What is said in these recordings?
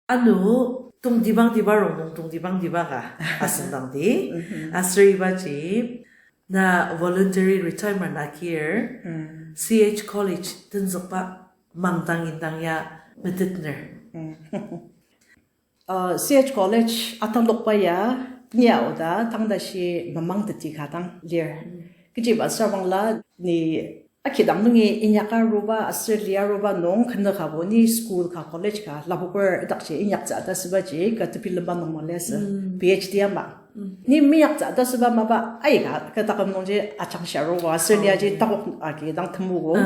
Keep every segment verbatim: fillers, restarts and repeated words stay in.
Ano tongtibangtiba rongnung tongtibangtiba ka asüngdangdi. Aser ibaji na voluntary retirement akir, C H College tenzükba mangdang indang ya metetner. Uh, C H College atalokba ya, ni ya oda tangda shi mamang teti ka dang lir. Kechiba sabangla ni akidang nungi inyaka aruba aser lia aruba nung kena kabo ni school ka college ka lapoker idakji inyaktsü ta sübaji ka tebilemba nung mali asü. P H D ama. Ni minyaktsü ta süba mapa aika ka taküm nungji ajangshi aruba aser ni aji takok agi dang temugo.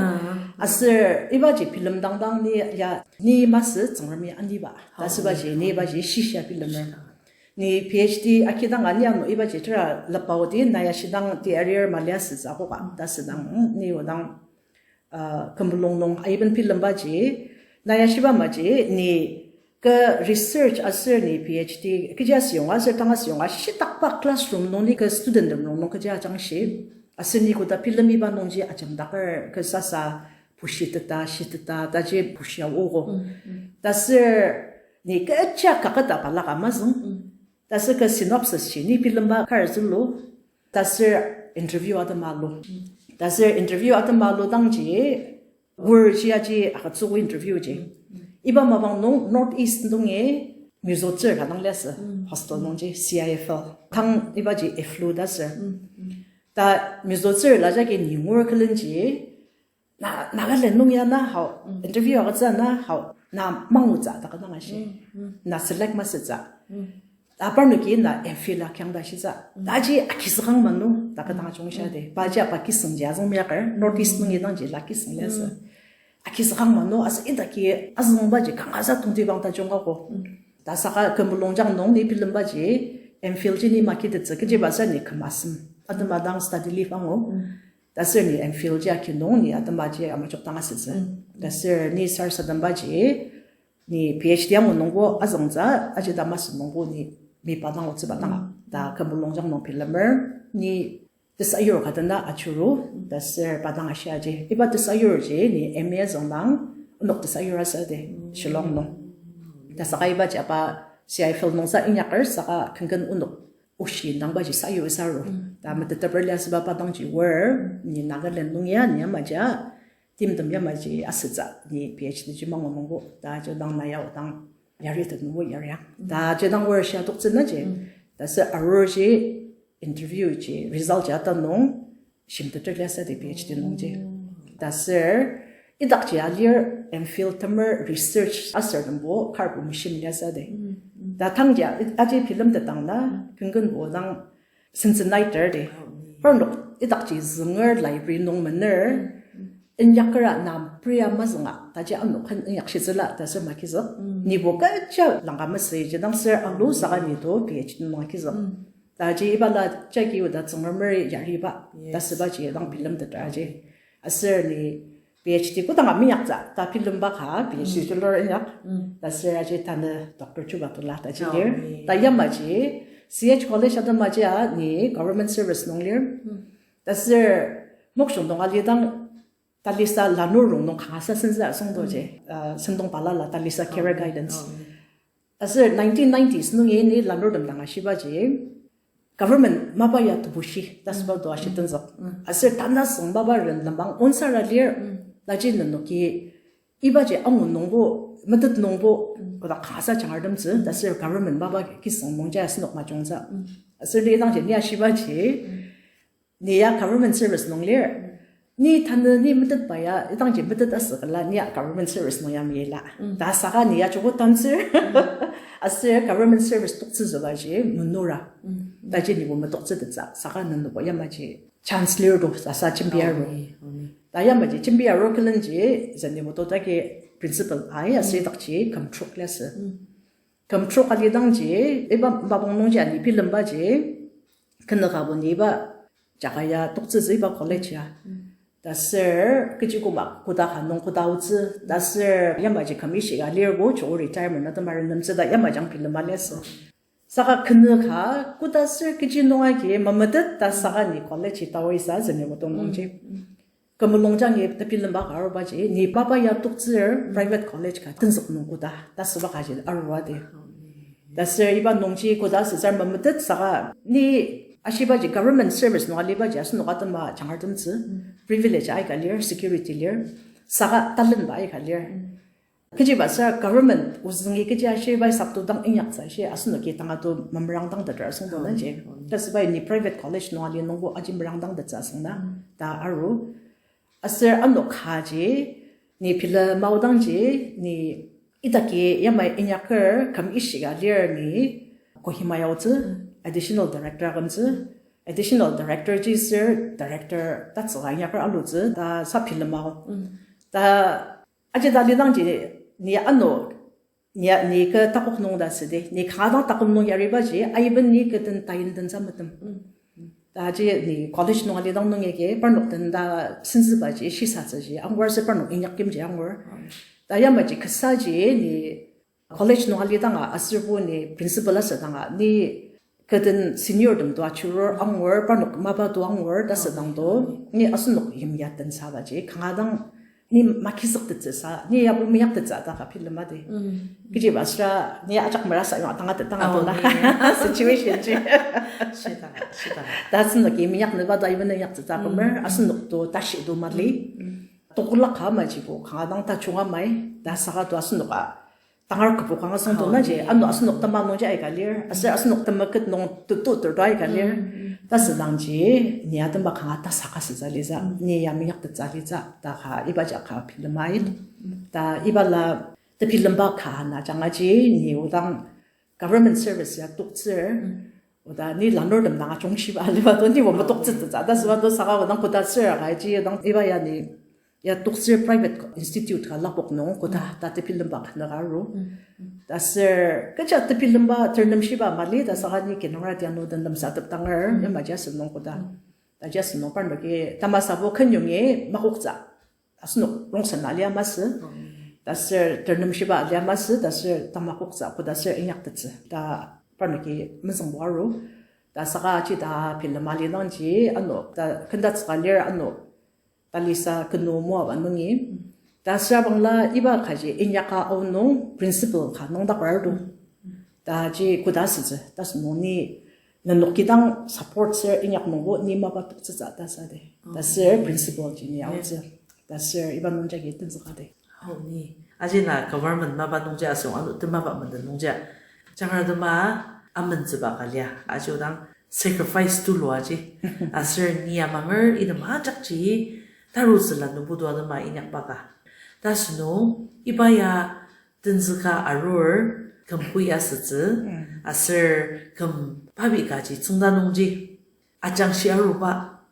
Aser ibaji bilemdang dang ni ya ni masü Tsüngremi aniba. Ta sübaji ni ibaji shishia bilemer. Ni P H D akidang ani ano ibaji tera lepaodi na ya shidang ti arier mali asütsü akoka. Ta südang, mm, ni odang, uh, kümlong nung aiben bilembaji, na ya shiba maji, ni ka research aser ni P H D, kechi asüyonga aser tang asüyonga, shitakba classroom nung ni ka student tem nung nung kechi ajangshi, aser ni koda bilemiba nungji ajemdaker, ka sasa, pushiteta, shiteta, taji pushia ogo. Taser, ni kecha kaketa balaka mazüng. Taser ka synopsis ji, ni bilemba kar zülu. Taser interview atema alu. Taser interview atema alu dangji, word ji aji agütsüogo interview ji. Iba mapang nung North East nungi Mizotsür ka dang liasü, hostel nungji, C I F L. Tang ibaji Eflu ta sür. Ta Mizotsür la jagi ni ngur külenji, na Nagaland nung ya na hao, interview agütsü na hao, na mangutsü ta kü dang ashi. Na select masütsü. Ta parnoki na M Phil akiang ta shitsü. Ta aji akisükang manu ta kü dang ajungshia de. Paji apa kisüngji azüng miaker, North East nungi dangji la kisüng liasü. Akisükang manu, aser idaki azüngbaji kangasa tongtibang ta jungkako. Ta saka kü mulungjang nung ni bilembaji, M Phil ji ni makitettsü, kechiba sa ni küm asem. Atema dang study leave angu. Taser ni M Phil ji aki nung ni atemaji amajok dang asütsü. Taser ni sarasadembaji, ni P H D angu nungbo azüngtsü, aji ta masü nungbo ni mipa dang otsüba dang. Ta kü mulungjang nung bilemer, ni tesayur ka dena achuru, taser pa dang ashiaji. Iba tesayur ji ni M A azüngdang, onok tesayur asü de, Shillong nung. Ta saka ibaji apa C I F L nungsa inyaker saka kenken onok oshi indangbaji sayur saru. Ta meteteper liasüba pa dangji word, ni Nagaland nung ya, ni amaja, timtem yamaji asütsü, ni P H D ji mangu nungbo, ta ji dang na ya odang, yaritet nungbo yariang. Ta ji dang word shia toktsü naji. Taser arur ji interview ji, result ji ata nung, shimteter liasü de P H D nungji. Taser, idakji alir M Phil temer research aser tembo karbo meshim liasü de. Ta tangji aji bilemtetang na, kenkenbo dang sentsünaiter de. Parnok idakji zünger library nung mener, inyakera na pria mazünga, taji ano ken inyakshitsüla, taser makizük. Nibo kecha langka masü ji dang ser alu saka ni to P H D nung akizük. Taji iba la jagi oda Tsüngremer yariba, ta sübaji dang bilemteter aji. Aser ni P H D kodanga minyaktsü, ta bilemba ka, P H D ji lur inyak. Taser aji tanü doctor chuba tola taji lir. Ta yamaji, C H College atemaji a ni government service nung lir. Taser mokshong dong alidang talisa lanur rongnung kangasa sentsü asüngdoji, uh, sentong balala talisa career guidance. Aser nineteen nineties nungi ni lanurtem dang ashibaji, government mapa ya tebushi, ta süba do ashi tenzük. Aser tanasüng mapa ren lembang onsara lir, taji nenoki ibaji angu nungbo, metet nungbo, koda kangasa jangartemtsü, taser government mapa kisüng nungji asenok majungtsü. Aser ni idangji ni ashibaji, ni ya government service nung lir. Ni tanü ni metetba ya, idangji metet asü kala ni ya government service nung ya meyila. Ta saka ni ya joko tantsür. Aser government service toktsütsübaji menura. Taji nibo metoktsütettsü, saka nenobo yamaji chance lir do, sasa jembi aru. Ta yamaji jembi aru külenji, zenibo to taki principal ai, aser idakji küm trok liasü. Küm trok alidangji, iba mapang nungji ani bilembaji, kenükabo ni iba jaga ya toktsütsü iba college ya. Taser kechi koma koda ka nung koda aotsü, taser yamaji küm ishika lirbo joko retirement atema renemtsü ta yamajang bilema liasü. Saka kenüka koda ser kechi nung agi mametet ta saka ni college taoisa züni motong nungji. kü mulung jangi tebilemba ka arubaji, ni mapa ya toktsür private college ka tenzük nung koda, ta süba kaji arua di. Ta sür iba nungji koda sütsür memetet saka ni ashibaji government service nung alibaji asenok atema jangartemtsü, privilege aika lir, security lir, saka talenba aika lir. Kechiba sür government ozüngi kechi ashi bai saptu dang inyaktsü ashi asenoki tanga to memerang dang tetra asüngdang ji. Ta sübai ni private college nung ali nungbo aji merang dang tetsa asüngdang ta aru. Aser ano kaji, ni pila maodangji, ni idaki yamai inyaker küm ishika lir ni Kohima yaotsü, additional director akümtsü, additional director ji sür director tatsüka inyaker alutsü, ta sa pila mao. Ta aji ta lidangji, ni ano, ni, ni kü takok nung ta südi, ni kanga dang taküm nung yaribaji, aiben ni kü den tayin den sa metem. Ta aji ni college nung alidang nung yagi parnok den ta sentsübaji, shisatsüji angur aser parnok inyakyimji angur. Ta yamaji kasaji ni college nung alidanga aserbo ni principal asüdanga ni kü den senior tem to achurur angur, parnok mapa to angur ta südang to, ni asenok yimya tensabaji kanga dang ni makizüktettsü sa, ni yabo meyaktettsü ta ka bilema di. Kechiba süra ni ajak merasa yong atanga tetanga to na situation ji. Ta asenoki meyak nüba ta iben inyaktsü ta kümer, asenok to tashi to mali. Tokolak ka amajibo kanga dang tajunga mai, ta saka to asenoka tangar kübok kanga süngdong naji, ano asenok tema nungji aika lir, aser asenok temeket nung tutu turto aika lir. Ta südangji, ni atema kanga ta saka sütsü litsü, ni ya meyaktettsü litsü, ta ka ibaji ka bilemai. Ta ibala tebilemba ka na jangaji, ni odang government service ya toktsür, oda ni lanurtem dang ajungshiba aliba to ni wa metoktsü tetsa, ta süba to saka odang koda sür kaji, odang iba ya ni ya toktsür private institute ka lapok nung koda ta tebilemba ka nüka aru. Ta sür kecha tebilemba ternemshiba mali, ta saka ni kinungra tianu den lemsatep tanger, yamaji asü nung koda. Ta ji asü nung parnoki tamasabo kenyongi makoktsü. Asenok rongsen alia masü. Ta sür ternemshiba alia masü, ta sür tamakoktsü, koda sür inyaktettsü. Ta parnoki mezüngbo aru. Ta saka ji ta bilema lidangji ano, ta kendatsüka lir ano, talisa kenu moaba nungi. Ta süra bangla iba kaji inyaka aonung principal ka nüngdakrar to. Ta ji koda asütsü, ta sünung ni nenok kidang support sür inyak nungbo ni mapa toktsütsü ta sa de. Ta sür principal ji ni aotsü. Ta sür iba nungjagi tenzüka de. Aoni. Aji na government mapa nungji asüng ano temapa menden nungji. Jangratema amentsüba ka lia. Aji odang sacrifice tulu aji. Aser ni amanger item ajakji tarutsüla nübudu atema inyakba ka. Ta sünung iba ya tenzüka arur küm kü asütsü, aser küm pabi kaji tsüngda nungji ajangshi aruba,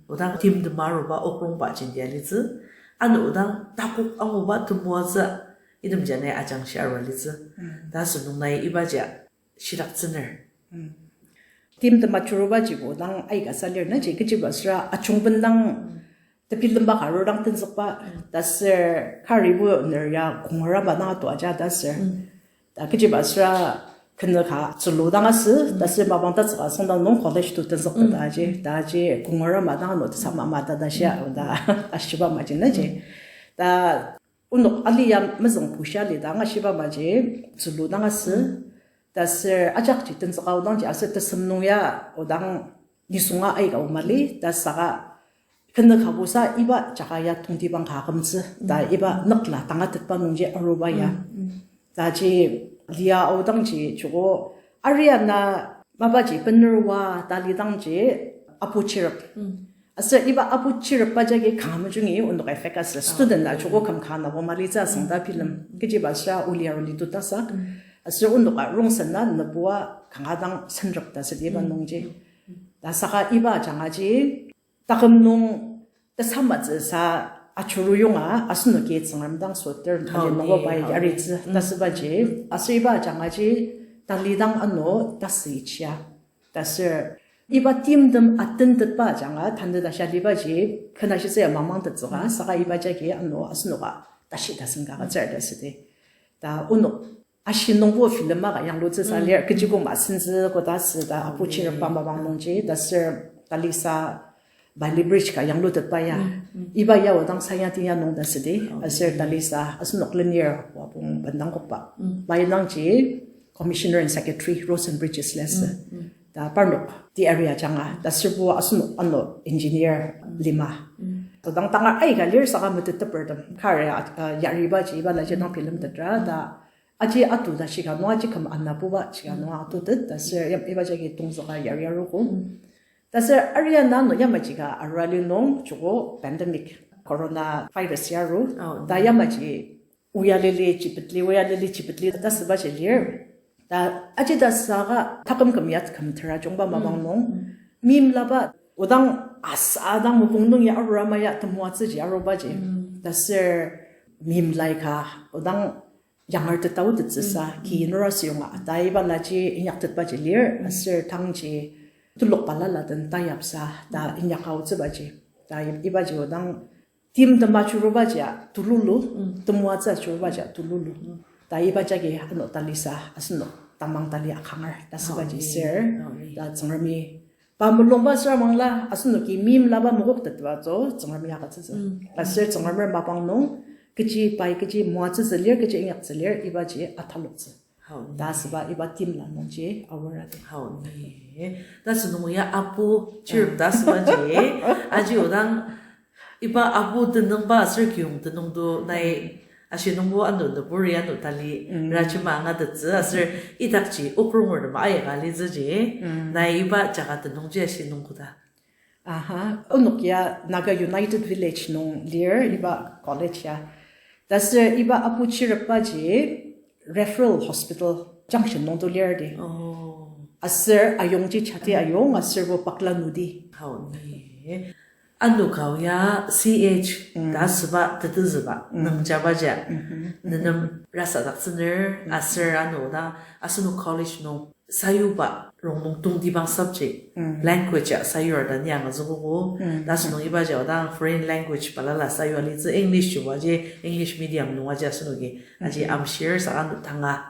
odang timtem aruba okrongba jenti alitsü, ano odang takok anguba temoatsü, item jani ajangshi aru alitsü. Ta sünung nai ibaji shidaktsüner. Timtem achurubajibo dang aika sa lir naji, kechiba süra ajungben dang tebilemba ka arur dang tenzükba, ta sür karibo ner ya kongoraba dang ato aja ta sür. Ta kechiba süra kenü ka zülu dang asü, ta sür mapang tatsüka süngdang nung college to tenzükba ta ji, ta ji kongoraba dang ano tesama ma ta ta shia, ta ashiba maji naji. Ta onok ali ya mezüng pushia li dang ashiba maji zülu dang asü. Ta sür ajakji tenzüka odangji aser tesem nung ya odang nisunga aika o mali, ta saka kenü kabusa iba jaka ya tongtibang ka akümtsü, ta iba nükla tangatetba nungji aruba ya. Ta ji lia aodangji joko Ariana mapaji bener wa ta lidangji apu chirep. Aser iba apu chirepba jagi kanga mejungi onok effect asü. Student na joko küm ka nabo malitsü asüng ta bilem. Kechiba süra oli aruli tu tasak. Aser onoka rongsen na nübua kanga dang senrep ta südi iba nungji. Ta saka iba jangaji taküm nung tesamatsü sa achuru yonga asenoki Tsüngrem dang soter mali nungbo pai yaritsü ta sübaji. Aser iba jangaji talidang ano tasüichia. Ta sür iba timtem atentetba ajanga tanü ta shia libaji kena shisa ya mamang tetsüka saka iba jagi ano asenoka tashi tasen ka katsür ta südi. Ta onok ashi nungbo film aka yanglutsü sa lir, kechi koma sentsü koda sü ta apu chirepba mapang nungji, ta sür talisa Bailey Bridge ka yanglutetba ya. Iba ya odang sayati ya nung ta südi. Aser talisa asenok lenir wapong bendang kokba. Pai nangji Commissioner and Secretary Roads and Bridges lesü. Ta parnok the area ajanga ta serbo asenok ano engineer lima. Todang tangar aika lir saka metetepertem kar, uh, yaribaji iba laji dang bilemtetra ta aji atu ta shika nung aji küm anabuba shika nung atutet ta ser yam iba jagi tongzüka yari arogo. Ta ser aria na no yamaji ka arua li nung joko pandemic coronavirus ya aru. Ta yamaji oya lili chipetli, oya lili chipetli ta sübaji lir. Ta aji ta saka taküm küm yat küm tera jungba mapang nung. Meimlaba odang asa dang mopung nung ya arua maya temoatsüji arubaji. Ta ser meimlai ka odang yangar tetao tetsüsa ki nura siyonga ta iba laji inyaktetbaji lir aser tangji telok balala den tayapsa ta inyaka aotsübaji. Ta ibaji odang timtem achurubaji a tululu, temoatsü achurubaji a tululu. Ta iba jagi ano talisa asenok tamang tali akanger ta sübaji ser. Ta Tsüngremi pa mulungba süra mangla asenoki meimlaba mokoktetba to Tsüngremi agütsütsü. Aser Tsüngremer mapang nung kechi pai kechi moatsütsü lir kechi inyaktsü lir ibaji ataloktsü. Ta süba iba timla nungji aor adi. Ta sünung ya apu chirp ta sübaji. Aji odang iba apu tenüngba aser kiyong tenüngdo nai ashi nungbo ano nüburi ano tali rajima angatettsü aser idakji okronger tema ayaka alitsüji. Nai iba jaga tenüngji ashi nung koda. Aha, onok ya Naga United Village nung lir iba college ya. Taser iba apu chirepbaji referral hospital junction nungdo lir di. Aser ayongji Chati ayong, aser bo Pakla nodi. Ano kau ya C H ta süba tetezüba nüngjabaja. Nenem rasadaktsüner aser ano ta asenok college nung sayuba rongnung tongtibang subject, language a sayur ta ni angazükogo. Ta sünung ibaji odang foreign language balala sayu alitsü English jibaji English medium nungaji asenoki aji amshir saka ano tanga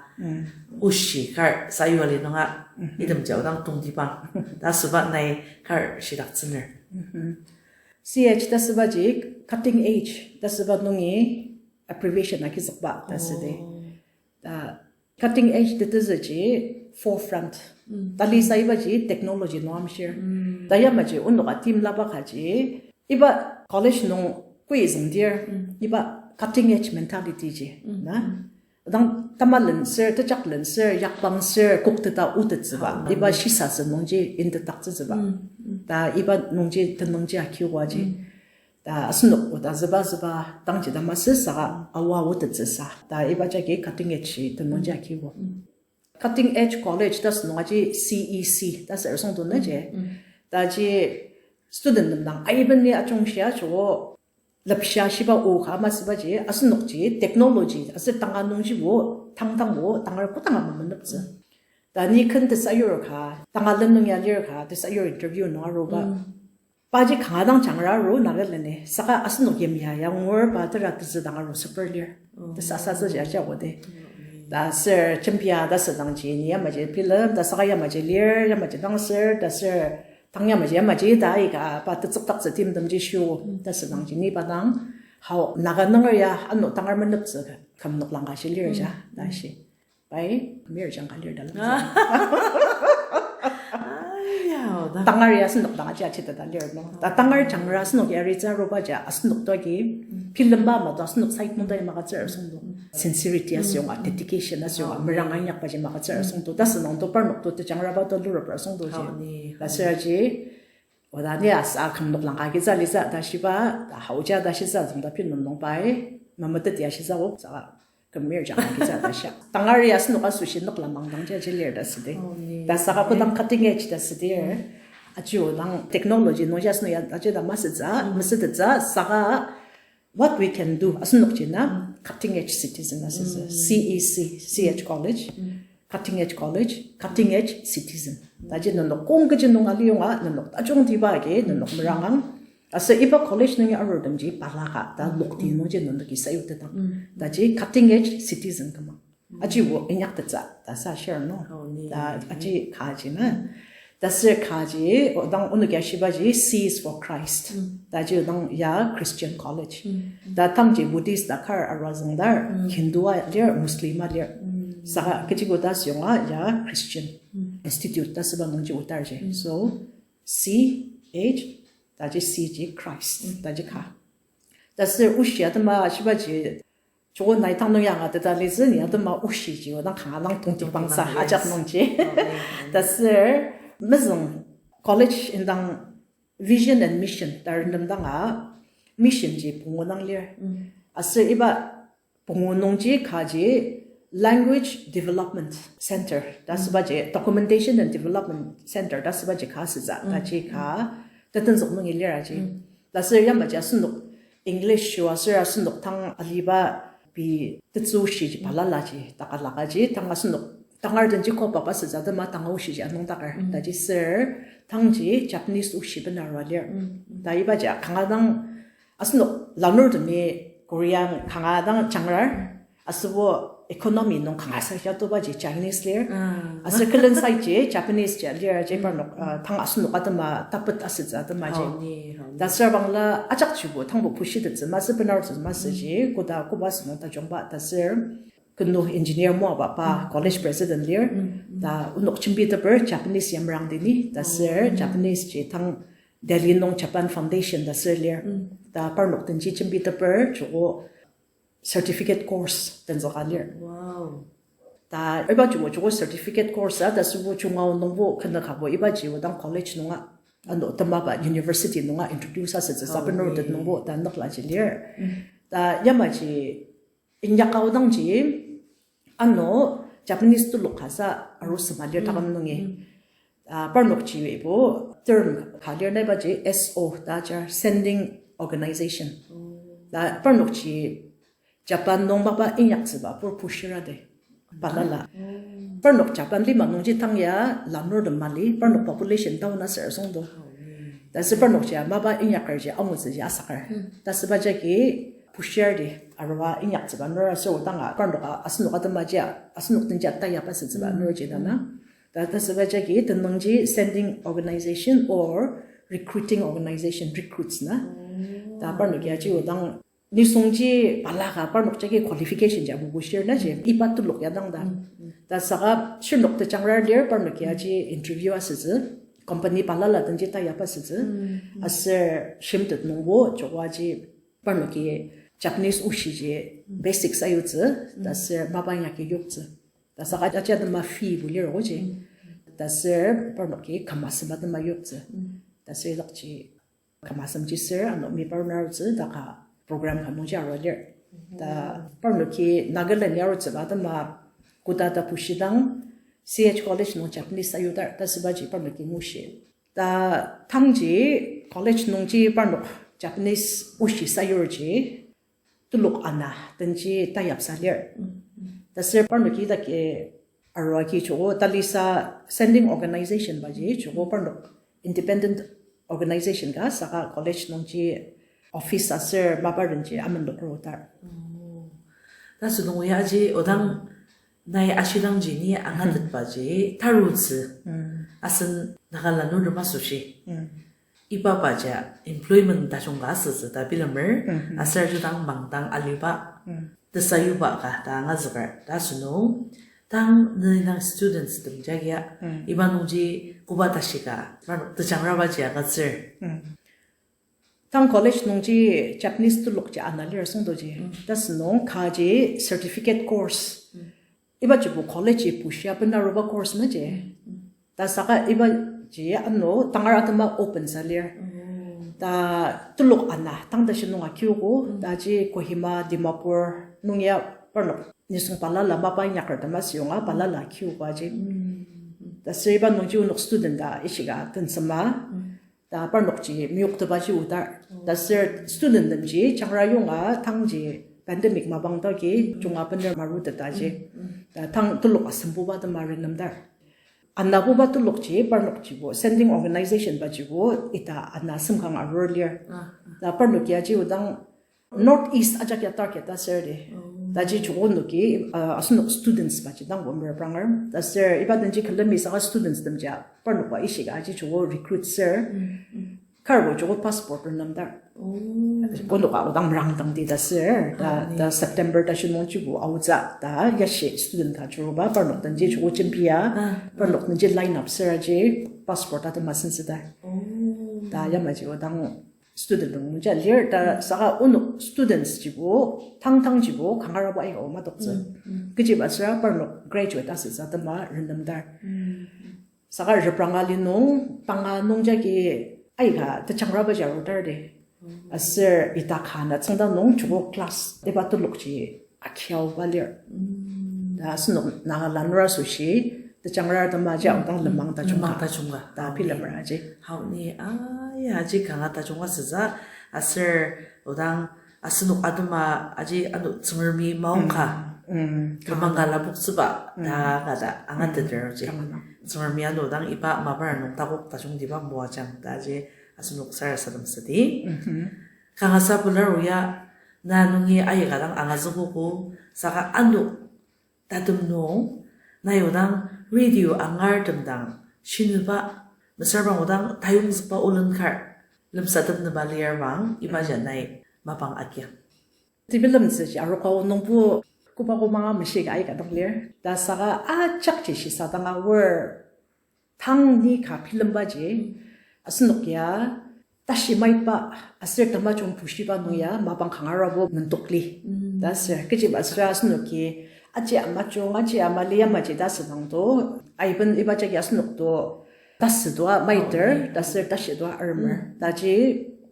oshi kar sayu ali nunga itemji odang tongtibang ta süba nai kar shidaktsüner. C H ta sübaji cutting edge ta süba nungi abbreviation agizükba ta südi. Ta cutting edge tetezüji forefront. Talisa ibaji technology nung amshir. Ta yamaji onoka timlaba kaji iba college nung kui züngdir iba cutting edge mentality ji na. Dang tamalen ser, tejak len ser, yakbang ser kokteta otettsüba iba shisatsü nungji intetdaktsütsüba. Ta iba nungji tenüngji akiogo aji. Ta asenok oda züba züba dangji ta masü saka aoa otettsüsa ta iba jagi cutting edge ji tenüngji akiogo. Cutting edge college ta sünung aji C E C ta sür süngdong na ji. Ta ji student nem dang aiben ni ajungshia joko lepsha shiba o ka masübaji asenokji technology aser tanga nungjibo tangdangbo tangar kodanga memeneptsü. Ta ni ken tesayur ka tanga len nung ya lir ka tesayur interview nung aruba paji kanga dang jangra aru Nagaland-i saka asenok yimya ya ngur pa tera tezü dang aru süper lir. Tesasa tsüji aja wode. Ta ser jembia ta sü dangji ni yamaji bilem ta saka yamaji lir yamaji dang ser ta ser tang yamaji yamaji ta aika pa tetsükdaktsü timtemji shio ta sü dangji ni pa dang hao Naga nunger ya ano tangar meneptsü küm noklang ka shi lir ja ta shi. Pai, mir jang ka lir ta lir. Tangar ya asenok dang aji aji ta ta lir nung. Ta tangar jangra asenok yari tsü aruba ja asenok to agi bilemba ama to asenok side nung ta ya magütsür asüngdong. Sincerity asüyonga, dedication asüyonga, meranga inyakbaji magütsür asüngdong. Ta sü nung to parnok to tejangraba to luraba asüngdong ji. Ta süra ji oda ni asa küm noklang ka agitsü alitsü ta shiba ta haoja ta shitsü züngda pin nung nung pai memetet ya shitsü o saka kümir jang agitsü ta shia. Tangar ya asenok asoshi noklang mangdangji aji lir ta südi. Ta saka kodang cutting edge ta südi. Aji odang technology nungji asenok ya aji ta masütsü, masütettsü saka what we can do asenokji na cutting edge citizen asütsü. C E C, C H College, cutting edge college, cutting edge citizen. Taji nenok kong kechi nung aliyonga nenok tajungtiba agi nenok merangang. Aser iba college nungi arurtemji balaka ta lokti nungji nenoki sayutetang. Taji cutting edge citizen küma. Aji o inyaktettsü ta sa share no. Ta aji kaji na. Taser kaji, odang onok ya shibaji, C is for Christ. Taji odang ya Christian college. Ta tangji Buddhist ta kar arua züngdar, Hindu a lir, Muslim a lir. Saka kechi koda asüyonga ya Christian institute ta süba nungji odarji. So, C H, taji C ji Christ, taji ka. Taser oshi atema shibaji, joko nai tang nung yanga teta litsü ni atema oshiji, odang kanga dang tongtibangsa ajak nungji. Taser mezüng college indang vision and mission ta renemdanga mission ji pungu dang lir. Aser iba pungu nungji kaji Language Development Center ta sübaji, Documentation and Development Center ta sübaji ka asütsü, taji ka tetenzük nungi lir aji. Taser yamaji asenok English shia aser asenok tang aliba pei tetsü oshiji balalaji, takalakaji, tang asenok tangar denji koba asütsü atema tanga oshiji anungdaker. Taji ser tangji Japanese oshi bena arua lir. Ta ibaji kanga dang asenok lanurtemi Korean kanga dang jangrar, asübo economy nung kanga sa ya tobaji Chinese lir. Aser külen saiji Japanese ji lir aji parnok, uh, tang asenok atema tapet asütsü atemaji. Taser bangla ajakjibo tangbo pushitettsü masü, benartsü masüji, koda koba asünung tajungba, taser kenu engineer moaba pa college president lir. Ta onok jembiteper Japanese yamarang dini, taser Japanese ji tang Delhi nung Japan Foundation ta ser lir. Ta parnok denji jembiteper joko certificate course tenzüka lir. Ta iba joko joko certificate course a ta sübo jungao nungbo kena kabo ibaji odang college nunga, ano temaba university nunga introduce asütsü, sa benur tet nungbo ta nükla ji lir. Ta yamaji inyaka odangji, ano Japanese telok kasa aru sema lir taküm nungi. Ah, parnokjibo term ka lir nai ibaji S O ta ajar, sending organization. Ta parnokji Japan nung mapa inyaktsüba pur pushira de. Balala. Parnok Japan lima nungji tang ya lanurtem mali, parnok population down aser asüngdo. Taser parnokji mapa inyakerji angutsüji asaker. Tasüba jagi pushir di arua inyaktsüba nur aser odanga parnok a-, asenok atemaji a-, asenok denji atayaba asütsüba nurji dana. Ta, tasüba jagi tenüngji sending organization or recruiting organization, recruits na. Ta parnoki aji odang nisungji balaka parnok jagi qualification ji abubushir na ji, iba telok ya dang ta. Ta saka shirnok tejangrar lir parnoki aji interview asütsü, company balala denji tayaba asütsü. Aser shimtet nungbo joko aji parnoki Japanese oshiji basics ayutsü, taser mapa inyaki yoktsü. Ta saka aji atema fee bo lir oji. Taser parnoki küm asem atema yoktsü. Taser idakji küm asemji ser ano mi parnok arutsü ta ka program ka nungji arua lir. Ta parnoki Nagaland ya arutsüba atema koda ta pushidang C H College nung Japanese ayudar, tasübaji parnoki ngushi. Ta tangji college nungji parnok Japanese oshi sayurji telok ana denji tayapsa lir. Taser parnoki idaki aruagi joko talisa sending organization baji joko parnok independent organization ka saka college nungji office aser maparenji amendokrudar. Ta sünung ya aji odang nai ashidangji ni angatetbaji tarutsü asen Naga lanurtem asoshi. Iba baja employment tajung ka asütsü ta bilemer, aser judang mangdang aliba tesayuba ka ta angazüker ta sünung, tang ne nang students tem jagia, iba nungji koba tashi ka, parnok tejangrabaji agütsür. Tang college nungji Japanese telokji ana lir asüngdoji. Ta sünung kaji certificate course. Ibajibo college-i pushia benaruba course naji. Ta saka ibaji ano tangar atema open sa lir. Ta telok ana tang tashi nunga kiogo, taji Kohima, Dimapur nung ya parnok nisung balala mapa inyaker tema siyonga balala kiogo aji. Taser iba nungji onok student ta ishika tensema. Ta parnokji meyoktebaji odar. Taser student temji jangra yonga tangji pandemic mapang dagi junga bener marutetaji. Ta tang telok asembuba tema renemdar. Anabuba telokji parnokjibo sending organization bajibo ita ana semkang arur lir. Ta parnoki aji odang North East ajak ya target aser di. Taji joko onoki, uh, asenok students baji dang bo merpranger. Taser iba denji külemi saka students temji parnok ka ishika aji joko recruit sür. Karbo joko passport renemdar. Onoka odang merangdangdi ta sür, ta, ta September ta shinungjibo aotsü, ta yashi student ka juruba parnok denji joko jembia, parnok denji line up sür aji passport atema sensüdar. Ta yamaji odang student nungja lir, ta saka onok students jibo, tangtang jibo, kangarabo aika o matoktsü. Kechiba süra parnok graduate asütsü atema renemdar. Saka repranga li nung, panga nung jagi aika tejangrabaji arudar di. Aser ita ka na tsüngda nung joko class iba telokji akiaoba lir. Ta asenok Nagaland nung asoshi, tejangra atema aji odang lenmang tajung ka. Lenmang tajung ka. Ta bilemer aji. Hau ni, aya, aji kanga tajung asütsü, aser odang asenok atema aji ano Tsüngremi maongka. Lenmang ka lapoktsüba, ta kata angateter aji. Tsüngremi ano dang iba mapar nung takok tajungtiba moajang ta aji asenok sarasadem südi. Kangasa pelar o ya, na nungi aika dang angazükogo, saka ano tatem nung, na yodang radio angartem dang shinüba, mesüra bang odang tayongzükba olen kar lemsatepnüba lir bang, ibaji nai mapang agiang. Tebilemtsüji aroka o nungbo koba komanga meshika aika dang lir. Ta saka ajakji shisadanga aor tang ni ka bilembaji, asenok ya tashi maiba aser tamajung bushiba nung ya mapang kangarabo mendokli. Ta sür, kechiba süra asenoki aji amajung, aji amali yamaji ta asüdang to, aiben iba jagi asenok to, tasü toa maiter, ta sür tashi toa aremer. Taji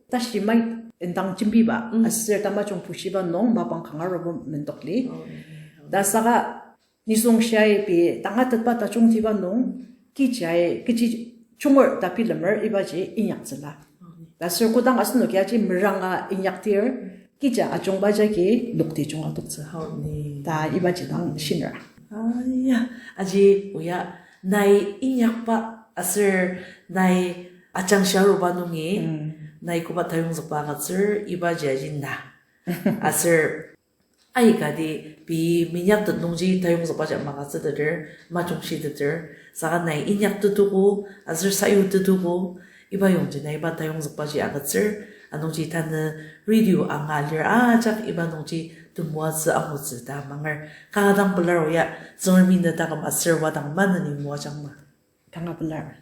tashi mai indang jembiba aser tamajung bushiba nung mapang kangarabo mendokli. Ta saka nisung shiai pei tangatetba tajungtiba nung, kijai, kechi junger ta bilemer ibaji inyaktsüla. Ta sür kodang asenoki aji meranga inyakdir, kija ajungba jagi lokti junga toktsü. Ta ibaji dang shinera. Aya, aji o ya, nai inyakba aser nai ajangshi aruba nungi, nai koba tayongzükba agütsür ibaji aji na. Aser aikati pei minyaktet nungji tayongzükbaji magütsüteter, majungshiteter, saka nai inyaktetoko, aser sayutetogo, iba yongji nai iba tayongzükbaji agütsür, anungji tanü radio anga lir ajak iba nungji temoatsü angutsü ta amanger. Kanga dang pelar o ya, Tsüngremi ne taküm aser wadang maneni moajangma. Kanga pelar.